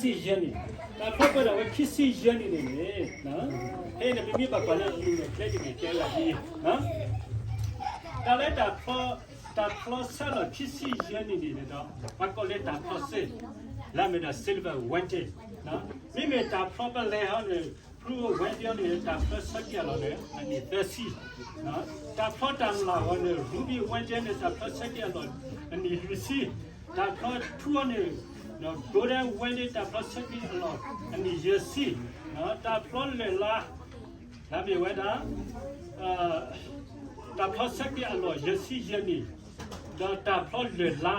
ခံဆံယဲၢ်နံၣ်, တၢ်ဖျီပှဲၤဒၣ်ဝဲခံဆံယဲၢ်နံၣ်န့ၣ်န့ၣ်, ဖဲအံၤန့ၣ် ပမ့ၢ်ဘၣ်ကွၢ်လၢအလံာ်မဲာ်ကျဲတမ့ၢ်ကျဲလၢအံၤ, တၢ်လၢတၢ်ဖျီ, တၢ်ဖျီဆၢလီၤခံဆံယဲၢ်နံၣ်န့ၣ်ဒီး ပှၤကိးလၢတၢ်ဖျီစ့, လၢအမ့ၢ်ဒၣ် silver wedge, မ့မ့ၢ်တၢ်ဖျီပလဲဟီန့ၣ် blue wedge န့ၣ် တၢ်ဖျီဆၢက့ၤအလီၢ်န့ၣ် အနံၣ်သၢဆံ, တၢ်ဖျီတၢ်မျၢ်ဟီန့ၣ် ruby wedge န့ၣ် တၢ်ဖျီဆၢက့ၤအလီၢ် အနံၣ်လွံၢ်ဆံ, တၢ်ဖျီထူန့ၣ် golden wedge န့ၣ် တၢ်ဖျီဆၢက့ၤအလီၢ် အနံၣ်ယဲၢ်ဆံ, တၢ်ဖျီလၢၢ်လါ လၢအမ့ၢ်ဝဲဒၣ် တၢ်ဖျီဆၢက့ၤအလီၢ်ယဲၢ်ဆံယဲၢ်နံၣ်, ဒီးတၢ်ဖျီလၢၢ်လါ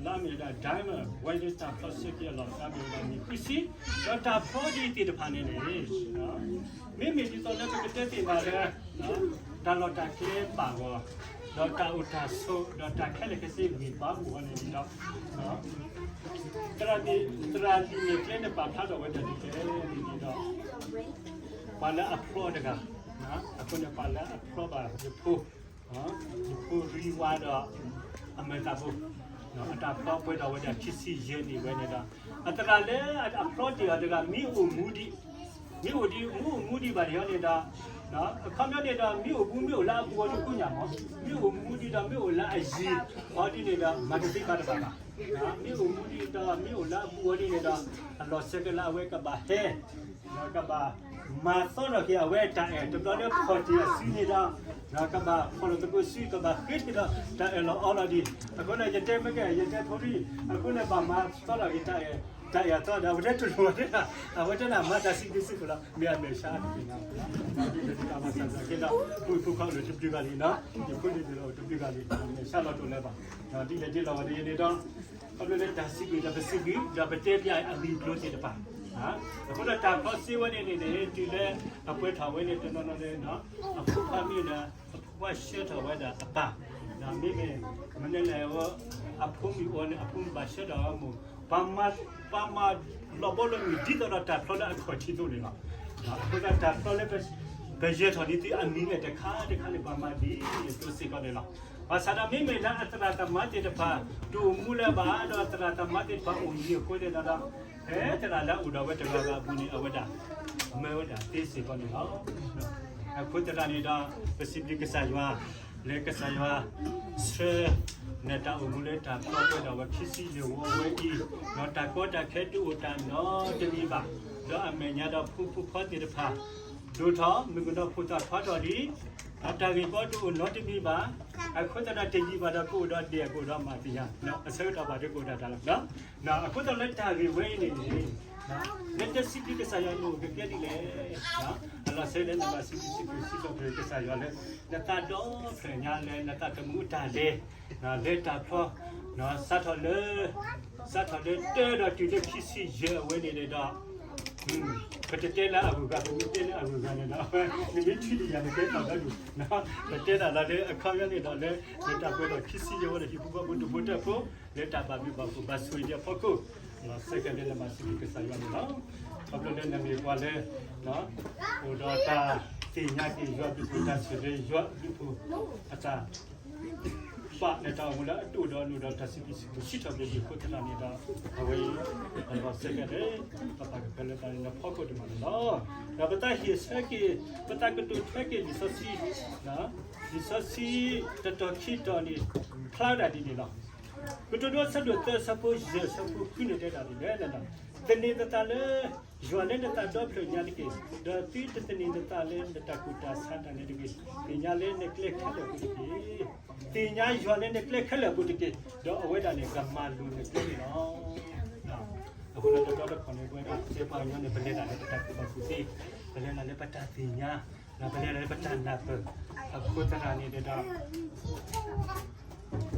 လၢအမ့ၢ်ဝဲဒၣ် diamond wedge တၢ်ဖျီဆၢက့ၤအလီၢ် လၢအမ့ၢ်ဝဲဒၣ်နံၣ်ခွံဆံ, ဒီးတၢ်ဖျီဒ်သ့ၣ်တဖၣ်န့ၣ်န့ၣ် မ့မ့ၢ်ဒ်သိးလၢပကတဲသ့ၣ်ညါလၢ တၢ်လီၢ်တၢ်ကျဲဘၣ်ဂီၢ်, ဒီးတၢ်အိၣ်တၢ်ဆိး, ဒီးတၢ်ခဲလၢာ်ခဲဆ့ဂံၢ်ဘါအိၣ်အီၤန့ၣ်ဒီး သရၣ်လံာ်မဲာ်ကျဲန့ၣ် ပာ်ဖျါထီၣ်ဝဲဒၣ်ဒ်လဲၣ်န့ၣ်ဒီး ပှၤလၢအဖျီတဂၤ, အဃိန့ၣ် ပှၤလၢအဖျီဘၣ်ယဖိ, ယဖိရံဝါဒီး အမဲာ်သးဖိ, အတၢ်ဖျီပှဲၤထီၣ်ဝဲဒၣ်ခံဆံယဲၢ်နံၣ်ဝဲန့ၣ်ဒီး အသရၣ်လၢအဖျီတ့ၢ်အီၤတဂၤ မ့ၢ်အိၣ်မူဒံး, မ့ၢ်အိၣ်ဒံး မ့ၢ်အိၣ်မူဒံးဘၣ်ဒ်န့ၣ်ဒီး အခီပညီန့ၣ်ဒီး မ့ၢ်အိၣ်မူ မ့ၢ်အိၣ်လၢအဘူးအီၤဒ်ကိးညါမး, မ့ၢ်အိၣ်မူဒံးဒီး မ့ၢ်အိၣ်လၢအယံၤအီၤဒ်န့ၣ်ဒီး မၤတသ့ဘၣ်တဘၣ်ဘၣ်, မ့ၢ်အိၣ်မူဒံးဒီး မ့ၢ်အိၣ်လၢအဘူးအီၤဒ်န့ၣ်ဒီး အလီၢ်ဆၢက့ၤလၢအဝဲကဘၣ်ဟဲ ဒီးကဘၣ်မၤသီထီၣ်က့ၤအဝဲတၢ်အဲၣ် တဘျီလၢခီၣ်ထံးအစုန့ၣ်ဒီး ကဘၣ်ဖီၣ်လိာ်သကိးစု ကဘၣ်ဃ့က့ၤဒီးတၢ်အၢၣ်လီၤအီလီၤဒံး, အဃိန့ၣ် ယတဲမ့ၢ်ကဲ ယတဲဖိရံၣ် အဃိန့ၣ် ဘၣ်မၤသီထီၣ်က့ၤတၢ်အဲၣ် တၢ်အဲၣ်အသီဒီး အဝဲတဲတလိၣ်ဝဲတဲဒၣ် အဝဲတဲဒၣ်မၤတၢ်စံးဘျုးစံးဖှိၣ်လီၤ မ့ၢ်အမဲာ်ဆှးတက့ၢ်နီၤ, ဒ်လဲၣ်ဒ်လဲၣ်ဘၣ်ဆၣ်သနာ်က့ဒီး ဖိမုၣ်ဖိခွါအိၣ်လၢတဘျုးဂၤလံနီၤ, ယဖိဒံးဒံးလီၤအိၣ်တဘျုးဂၤလံ မဲာ်ဆှးလီၤတိာ်လၢၤဘၣ်, ဒ်လဲၣ်ဒ်လဲၣ်ဝဲဒ်န့ၣ်ဒီး ခီဖျိလၢတၢ်စံးဘျုးဒီးပစံးဘျုး ဒီးပတဲပၠးအဂ့ၢ်အကျိၤသ့ၣ်တဖၣ်, အဃိဒီးတၢ်ဖျီစ့ဝဲန့ၣ်န့ၣ်န့ၣ် တုၤလၢအပှဲၤထီၣ်ဝဲန့ၣ် တနီၤနီၤန့ၣ် အဖိခွါမ့ၢ်ဒီး အဖိခွါဆှၢထီၣ်ဝဲဒၣ်အပၢ်, မ့မ့ၢ် မနုၤလဲၣ် အဖိမုၣ်အီၤန့ၣ် အဖိမုၣ်ဘၣ်ဆှၢထီၣ်အမိၢ်, ပှၤမၤလီၤဘီလီၤမုၢ်ဒ်သိးဒီးတၢ်ဖျီလၢအခီၣ်ထံးသိးန့ၣ်လီၤ, အဃိဒီးတၢ်ဖျီလၢ ပယၢၤထီၣ်ဒ်သုအမံၤန့ၣ် တခါတခါန့ၣ် ပှၤမၤဒ်န့ၣ်အသိးစ့ၢ်ကီးန့ၣ်လီၤ. ဘၣ်ဆၣ်ဒီးမ့မ့ၢ်လၢအသရၣ်သမါသ့ၣ်တဖၣ် တအိၣ်မူလၢၤဘၣ် ဒီးသရၣ်သမါသ့ၣ်တဖၣ်အိၣ်ယံၤအဃိသတးဒီး ဖဲသရၣ်လၢအအိၣ်ဒီးဝဲတဂၤဂၤအပူၤန့ၣ် အဝဲဒၣ် မၢဝဲဒၣ်သ့စ့ၢ်ကီးန့ၣ်လီၤ. အဃိသတးန့ၣ်ဒီး ပစံးဘျုးကစၢ်ယွၤ လၢကစၢ်ယွၤ ဆှၢ နတၢ်အိၣ်မူလၢတၢ်ဖျီပှဲၤဒၣ်ဝဲခံဆံယဲၢ်ဝီဝဲအံၤ, ဒီးတၢ်ကီတၢ်ခဲတအိၣ်တၢ်နီတမံၤဘၣ်, ဒီးအမဲာ်ညါဒီးဖိဖိခွါသ့ၣ်တဖၣ် ဒိၣ်ထီၣ် မုၣ်ကနီၤဖိသၣ်ထွါထီၣ်လံ, တၢ်ဂ့ၢ်ကီတအိၣ်နီတမံၤဘၣ်, အဃိသတးဒီးတယံာ်ဘၣ်ဒီးကအိၣ်ဒီးဒဲး ကအိၣ်ဒီးမၤသ့ၣ်ညါ, အဆၢကတီၢ်ဘၣ်ဒီးကအိၣ်ဒၣ်တၢ်လီၤ. အဃိသတးလၢတၢ်ဂ့ၢ်ဝဲအံၤန့ၣ်န့ၣ် နတစံးဘျုးကစၢ်ယွၤန့ၣ် ကကဲဒ်လဲၣ်. အလီၢ်ဆၢလၢနဘၣ်စံးဘျုးစံးဖှိၣ်စံးထီၣ်ပတြၢၤကစၢ်ယွၤလၢ နသးဒီဖျၢၣ်ညါလၢ နသးသမူအတၢ်လဲၤ လၢတၢ်ဖျီ စးထီၣ်လၢ စးထီၣ်လၢတၢဒီးတုၤလၢခံဆံယဲၢ်အဝဲန့ၣ်ဒီး ပတတဲလၢအဂုၤအဂၤ ပမ့ၢ်တဲလၢအဂုၤအဂၤန့ၣ်ဒီး နမ့ၢ်ထံၣ်တယၤန့ၣ် တဲထီၣ်လၢအဂုၤ ပတဲတၢ်လီၤလၢအခီပညီန့ၣ်ဒီးလၢ လၢတၢ်ပှဲၤဒီးခံဆံယဲၢ်ဝဲဒီးဟံၣ်ဖိဃီဖိတဘိတၢၣ်ဖိ လၢတၢ်ဘၣ်ဘျုးဘၣ်ဖှိၣ်ဘၣ်ဆိၣ်ဂ့ၤအဖီခိၣ် လီၤဆၢက့ၤလၢနဘၣ်စံးဘျုးကစၢ်ယွၤန့ၣ်လီၤ. ခီဖျိလၢနမ့ၢ်ပှၤလၢ အိၣ်ဒီးတၢ်သ့ၣ်ညါက့ၤယွၤဘျုးဖှိၣ် တၢ်ဆိၣ်ဂ့ၤယွၤဘျုးဖှိၣ်အတၢ် ဘၣ်နတၢ်အိၣ်မူလၢအဒိၣ်ဒီးအနုာ်ဒီးတၢ်စံးဘျုးစံးဖှိၣ်စံးထီၣ်ပတြၢၤအဃိသတးန့ၣ်ဒီး အဝဲအံၤ လီၤဆၢက့ၤလၢ ပပာ်ကဖၢလၢတၢ်န့ၣ်ဒီးဖီခိၣ်တမံၤန့ၣ်လီၤ. ဒီးပသးဟ့ၣ်ဆၢက့ၤ ပသးကတိၤထွဲက့ၤလံာ်စီဆှံ လံာ်စီဆှံတတီၤခံတီၤန့ၣ် ဖျါဝဲဒၣ်ဒ်န့ၣ်လီၤ. ကတိၤဒိအဆၢဒိၣ်သၢအဆၢဖိယဲၢ်အဆၢဖိဃုန့ၣ်တဲဒၣ်ဒ်လဲၣ်, သန့ၤနသးလၢ ယွၤလၢနသးဒီဖျၢၣ်ညါတက့ၢ်. ဒီးသုတသန့ၤနသးလၢနတၢ်ကူၣ်တၢ်ဆးတၢ်န့ၣ်တဂ့ၤ. သ့ၣ်ညါလၢနကျဲခဲလၢာ်အပူၤတက့ၢ်. သ့ၣ်ညါယွၤလၢနကျဲခဲလၢာ်အပူၤတက့ၢ်. ဒီးအဝဲဒၣ်န့ၣ် ကမၤလိၤနကျဲန့ၣ်လီၤ. အဃိဒီးတဘျီတခီၣ်န့ၣ် ပဝဲဒၣ်တဲပှၤကညီန့ၣ် ပလဲၤတၢ်လၢပတၢ်ကူၣ်ဘၣ်ကူၣ်သ့, ပလဲၤတၢ်လၢပတၢ်သ့ၣ်ညါ, ပလဲၤတၢ်လၢပတၢ်နၢ်ပၢၢ်, အဃိသတးန့ၣ်ဒီး တၢ်ဂ့ၢ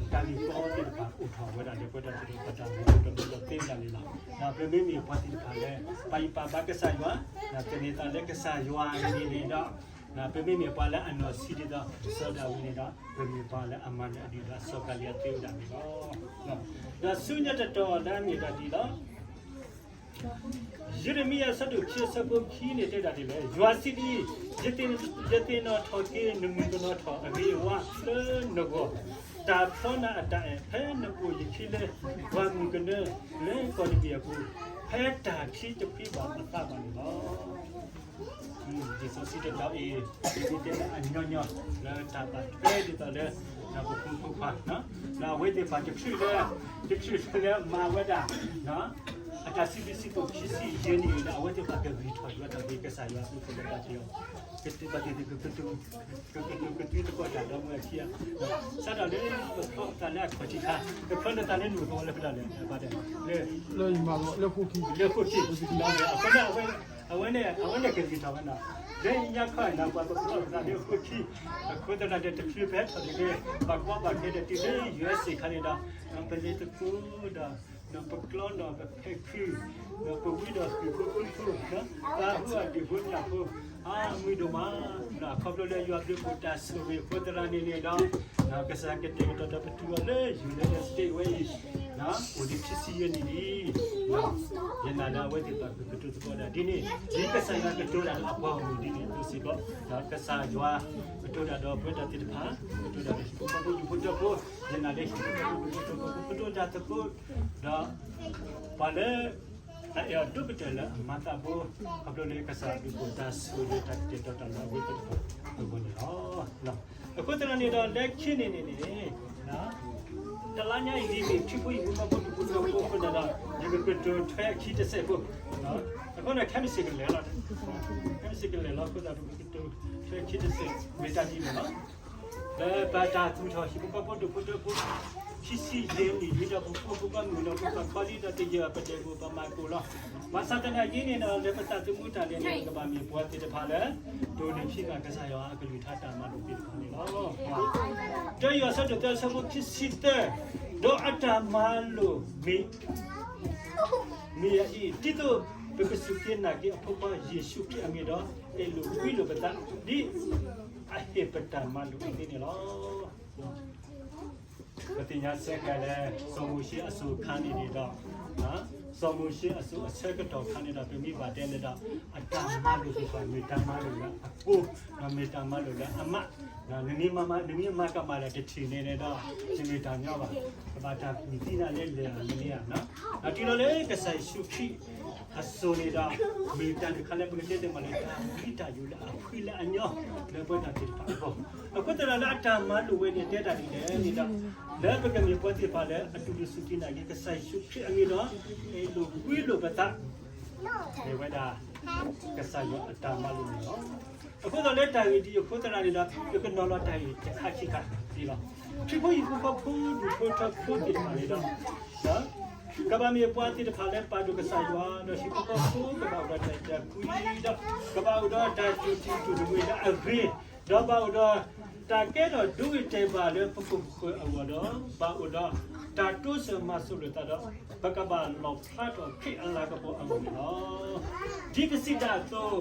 ်ကီသ့ၣ်တဖၣ်အိၣ်ထီၣ်ဝဲဒၣ်လၢပဝဲဒၣ်တကပၤတၢ်မူဒီးမူဒီးသ့ဝဲဒၣ်န့ၣ်လီၤ. ပမ့မ့ၢ်ပှၤသ့ၣ်တဖၣ်လၢ ပာ်ဂံၢ်ပာ်ဘါကစၢ်ယွၤ, သန့ၤသးလၢကစၢ်ယွၤန့ၣ်န့ၣ်ဒီး ပမ့မ့ၢ်ပှၤလၢအနီၢ်ဆံးဒ်သိးစီၤဒၤဝံးန့ၣ်ဒီး ပမ့ၢ်ပှၤလၢအမၤနၢၤအဒုၣ်အဒါစီၤကၤလံယၤသ့ဝဲဒၣ်န့ၣ်လီၤ. ဒီးဆူညါတတီၤလၢအမ့ၢ်ဒၣ်ဒ်လီၤ. ယံးရမံယၤအဆၢဒိၣ်ခံအဆၢဖိခံန့ၣ်တဲဒၣ်ဒ်လဲၣ်, ယွၤစံးဒ်အံၤ, ယသ့ၣ်နီၣ်ထီၣ်က့ၤနမုၢ်ကနီၤထီၣ်အဂ့ၤအဝါလၢနဂီၢ်, တၢ်ဖျီနၤအတၢ်အဲၣ် ဖဲနအိၣ်ယခံလၢပှၢ်မုၢ်ကနၢလၢကီၢ်တဘ့ၣ်အပူၤ ဖဲတၢ်ခံတဖှံဘၣ်အသးဘၣ်န့ၣ်လီၤ. လံာ်စီဆှံတတီၤအံၤ ဒ်တဲလၢအညီညီ လၢတၢ်ဘၣ်ထွဲဒ်သိးလၢ ပဖိမုၣ်ဖိခွါ လၢအဝဲသ့ၣ်တဖၣ်တချုးလၢ တချုးလၢမၤဝဲဒၣ် အတၢ်စံးဘျုးစံးဖှိၣ်ခံဆံယဲၢ်နံၣ်အံၤလၢ အဝဲသ့ၣ်တဖၣ်ကဂံၢ်ထီၣ်ယွၤတၢ်ဂ့ၤ ကစၢ်ယွၤအဘျုးအဖှိၣ်လၢတၢ်တယီၤ ကဘၣ်သ့ၣ်သ့ၣ်ကကတိၤ ကကတိၤကသံသကိးတၢ်ဒီးမ့ၢ်အခံ စးထီၣ်လၢပဖျီသးလၢအခီၣ်ထံးခါ ပဖျီလၢသးလၢနူၢ်သဝီလၢဖဲလဲၣ် ဘၣ်ဒဲး လၢ လၢဃိၣ်ထံး လၢဃိၣ်ထံး အဃိန့ၣ် အဝဲ အဝဲန့ၣ် အဝဲန့ၣ်ကဂံၢ်ထီၣ်ဝဲနီၤ လၢညါခီန့ၣ် ပှၤကဖျီသးလၢဃိၣ်ထံး အဃိသတးဒီး တချုးဖဲထီၣ်ဒံးလၢ ဘၣ်ကီဘၣ်ခဲဒီးတုၤလၢ ယူအက်စ်စ့ၣ် ခါန့ၣ်ဒီး ပလဲၤသကိးဒီး ပကျီဒီးပဖံးခု ပဝံဒီးဃုာ်ဖိဃုဖိ ပာ်ဃုာ်အဒူၣ်ဖိညၣ်ဖိ အမုာ်ဒိၣ်မး ခီဖျိလၢယွၤဘျုးဖှိၣ်တၢ်ဆိၣ်ဂ့ၤအဃိသတးန့ၣ်န့ၣ်ဒီး ကစၢ်ကတဲာ်ကတီၤဒီးပတုၤအီၤလၢ United States ဝဲအံၤ အိၣ်ဒံးခံဆံယဲၢ်နံၣ်လံ ယနာ်လၢအဝဲသ့ၣ်တဖၣ်ကကတိၤသကိးဒၣ်ဒ်န့ၣ် ဒ်ကစၢ်ယွၤကတိၤတၢ်ဒီးအပှၤဂီၢ်မုၢ်ဒ်န့ၣ်အသိးစ့ၢ်ကီး ကစၢ်ယွၤကတိၤတၢ်ဒီးပဝဲဒၣ်သ့ၣ်တဖၣ် ကတိၤတၢ်ဒီးဟံၣ်ဖိဃီဖိဒူၣ်ဖိထၢဖိ ယနာ်လၢဟံၣ်ဖိဃီဖိဒူၣ်ဖိထၢဖိ ကတိၤတၢ်သကိး ဒီး ပှၤလၢ အအဲၣ်အီၤဒိၣ်ကတၢၢ်လၢအမၤသးဘိ ခီဖျိလၢကစၢ်အဘျုးဖှိၣ်တၢ်ဆိၣ်ဂ့ၤတၢ်ကတဲာ်ကတီၤတၢ်လၢအဝဲသ့ၣ်တဖၣ်အဂီၢ်န့ၣ်လီၤ. အဃိသတးန့ၣ်ဒီး လၢခံန့ၣ်န့ၣ်န့ၣ် တလါညါအံၤဒ်န့ၣ် ထံဖိကီၢ်ဖိဒူၣ်ဖိထၢဖိအဃိန့ၣ်ဒီး ယကကတိၤထွဲအခံတစဲးဖိ အဃိန့ၣ် ခဲမုၢ်ဆ့ၣ်ကလဲၤလီၤ ခဲမုၢ်ဆ့ၣ်ကလဲၤလီၤအဃိသတး ပကကတိၤထွဲအခံတစဲး မ့ၢ်တၢ်ဒ်န့ၣ်လီၤ လၢပတၢ်သူၣ်ထီၣ်ဟံၣ်ဖိဃီဖိဒူၣ်ဖိထၢဖိ ခံဆံယဲၢ်နံၣ်လံဒီး ပဖိပလံၤမုၣ်ဒီး ပပာ်ခီလံဒီး တယၢၢ်ပဒဲးပူၤ ပမၤကိၣ်လီၤ. ဘၣ်ဆၣ်သနာ်က့န့ၣ်ဒီး လၢပသးသမူတၢ်လဲၤန့ၣ် ကဘၣ်မ့ၢ်ပှၤသ့ၣ်တဖၣ်လၢ ဒိးန့ၢ်ထံကစၢ်ယွၤအကလုၢ်ကထါတၢ်မၤလိာ်သ့ၣ်တဖၣ်န့ၣ်လီၤ. တၢယိၤဟၣ်အဆၢဒိၣ်သၢအဆၢဖိခံဆံသၢ ဒီးအတၢ်မၤလိာ်မ့ၢ် မ့ၢ်အအံၤ ဒ်သိးပကစူၢ်က့ၤနာ်က့ၤအဖိခွါယ့ၣ်ၡူးခရံာ်အမံၤဒီး အဲၣ်လိာ်ကွံလိာ်ပသး ဒ်အဟ့ၣ်ပတၢ်မၤလိာ်အသ့န့ၣ်လီၤ. ပသ့ၣ်ညါစ့ၢ်ကီးလၢ စီၤမိၤၡ့အစိၤအခါန့ၣ်န့ၣ်ဒီး စီၤမိၤၡ့အစိၤအဆၢကတီၢ်အခါန့ၣ်ဒီး ပမ့ၢ်ဘၣ်တဲန့ၣ်ဒီး အတၢ်မၤလိာ်သ့ၣ်တဖၣ် မ့ၢ်တၢ်မၤလိာ်လၢအကိ ဒီးမ့ၢ်တၢ်မၤလိာ်လၢအမး နမ့ၢ်မၤကမၣ်ဒီးတထံၣ်န့ၣ်န့ၣ်ဒီး တမ့ၢ်တၢ်ညီဘၣ်. ကဘၣ်တၢ်ကွၢ်သံနၤလၢလဲၤမန့ၢ်ဧါ. ဒီးတုၤလီၤလၢကစၢ်ယ့ၣ်ၡူးခရံာ်အစိၤန့ၣ်ဒီး မ့ၢ်တၢ်တခါလၢပကတဲတ့ၢ်မးလၢ တၢ်မံတၢ်ယိာ်လၢအဖှံလၢအညီ လၢပဝဲဒၣ်သ့ၣ်တဖၣ်အဂီၢ်. အဃိသတးဒီးလၢအတၢ်မၤလိာ်ဝဲန့ၣ် တဲတၢ်ဒ်လဲၣ်န့ၣ်ဒီး လၢပကမ့ၢ်ပှၤသ့ၣ်တဖၣ်လၢအတူၢ်လိာ်စူၢ်က့ၤနာ်က့ၤ ကစၢ်ယ့ၣ်ၡူးခရံာ်အမံၤဒီး အဲၣ်လိာ်ကွံလိာ်ပသး မ့ၢ်ဝဲဒၣ် ကစၢ်ယွၤအတၢ်မၤလိာ်န့ၣ်လီၤ. အဃိသတးလၢတၢ်ဂ့ၢ်ဒ်အံၤအဃိသတးန့ၣ်ဒီး ပကနီၤလီၤတၢ်ဂ့ၢ်တခါခံခါဒ်လီၤ. ထံဖိကီၢ်ဖိဒူၣ်ဖိထၢဖိသ့ၣ်တဖၣ်န့ၣ်ဒီး ကဘၣ်မ့ၢ်ပှၤသ့ၣ်တဖၣ်လၢပာ်ဒိၣ်ကစၢ်ယွၤ ဒီးထံဖိကီၢ်ဖိကဘၣ်အိၣ်ဒီးတၢ်အဲၣ်တၢ်ကွံဒီး ကဘၣ်အိၣ်ဒီးတၢ်တူၢ်တံၢ်တူၢ်တမှံၤလၢအဂ့ၤ ဒီးဘၣ်အိၣ်ဒီးတၢ်ကဲထီၣ်ဒိဂ့ၤတဲာ်ဘၣ်လၢပခိၣ်ပဃၢၤအဂီၢ်ဒီး ဘၣ်အိၣ်ဒီးတၢ်တိစၢၤမၤစၢၤလိာ်သးဒီး ပကဘၣ်လီၣ်ဖျါထီၣ်ခရံာ်အလၤကပီၤအဂီၢ်န့ၣ်လီၤ. ဒ်ပစံးတၢ်အသိး